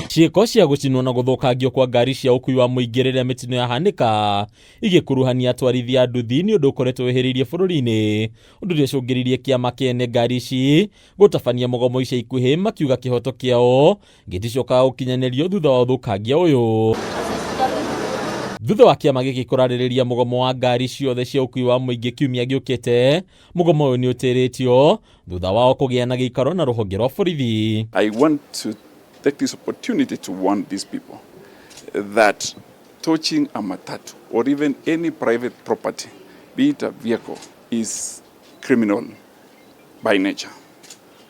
Ciĩko cia gũcinwo na gũthũkangio kwa ngari cia ũkui wa mũingĩ rĩrĩa mĩtino yahanĩka igĩkuruhania atwarithia a nduthi nĩ ũndũ ũkoretwo wĩhĩrĩirie bũrũri-inĩ, ũndũ ũrĩa ũcũngĩrĩirie kĩama kĩene ngari ici gũtabania mũgomo ica ikuhĩ, makiuga kĩhoto kĩao gĩticokaga gũkinyanĩrio thutha wa ũthũkangia ũyũ. Thutha wa kĩama gĩkĩ kũrarĩrĩria mũgomo wa ngari ciothe cia ũkui wa mũingĩ kiumia gĩũkĩte, mũgomo ũyũ nĩ ũtĩrĩtio thutha wao kũgĩa na gĩikaro na rũhonge rwa borithi. I want to take this opportunity to warn these people that touching a matatu or even any private property, be it a vehicle, is criminal by nature.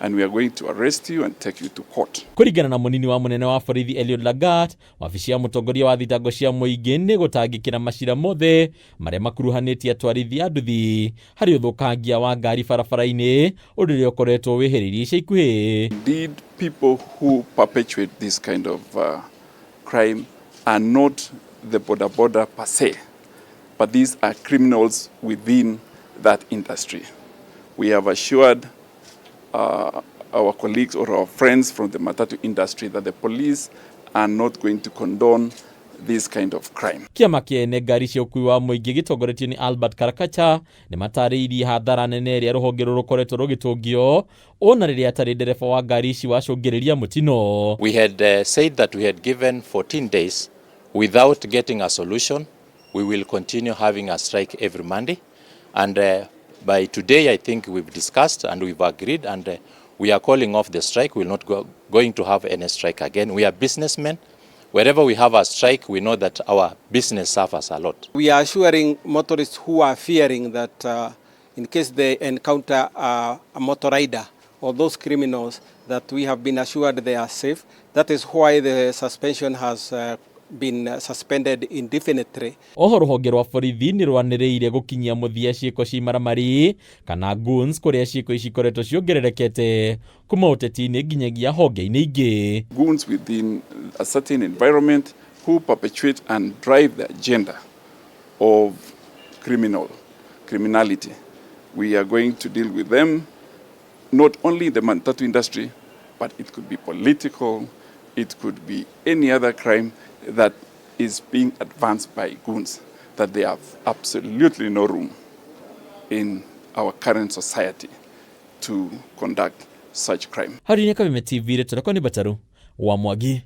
And we are going to arrest you and take you to court. Kũringana na mũnini wa mũnene wa borithi Eliud Lagat, wabici ya mũtongoria wa thitango cia mũingĩ nĩ gũtangĩkĩra macira mothe marĩa makuruhanĩtie atwarithia a nduthi harĩ ũthũkangia wa ngari barabara-inĩ, ũndũ ũrĩa ũkoretwo wĩhĩrĩirie ica ikuhĩ. Indeed, people who perpetuate this kind of crime are not the boda boda per se, but these are criminals within that industry. We have assured our colleagues or our friends from the matatu industry that the police are not going to condone this kind of crime. Kĩama kĩene ngari cia ũkui wa mũingĩ gĩtongoretio nĩ Albert Karakacha nĩ matarĩirie hathara nene ĩrĩa rũhonge rũrũ rũkoretwo rũgĩtũngio ona rĩrĩa atarĩ ndereba wa ngari ici wacũngĩrĩria mũtino. We had said that we had given 14 days without getting a solution. We will continue having a strike every Monday. And by today, I think we've discussed and we've agreed, and we are calling off the strike. We're not going to have any strike again. We are businessmen. Wherever we have a strike, we know that our business suffers a lot. We are assuring motorists who are fearing that in case they encounter a motor rider or those criminals, that we have been assured they are safe. That is why the suspension has been suspended indefinitely. Oho rũhonge rwa borithi nĩ rwanĩrĩire gũkinyia mũthia ciĩko cia imaramari kana goons, kũrĩa ciĩko ici ikoretwo ciongererekete kuma ũteti-inĩ nginyagia honge-inĩ ingĩ. Goons within a certain environment who perpetuate and drive the agenda of criminality. We are going to deal with them not only in the matatu industry, but it could be political, it could be any other crime that is being advanced by goons, that they have absolutely no room in our current society to conduct such crime. Harĩ nĩ Kameme TV, rĩtwa rĩakwa nĩ Bataru wa Mwangi.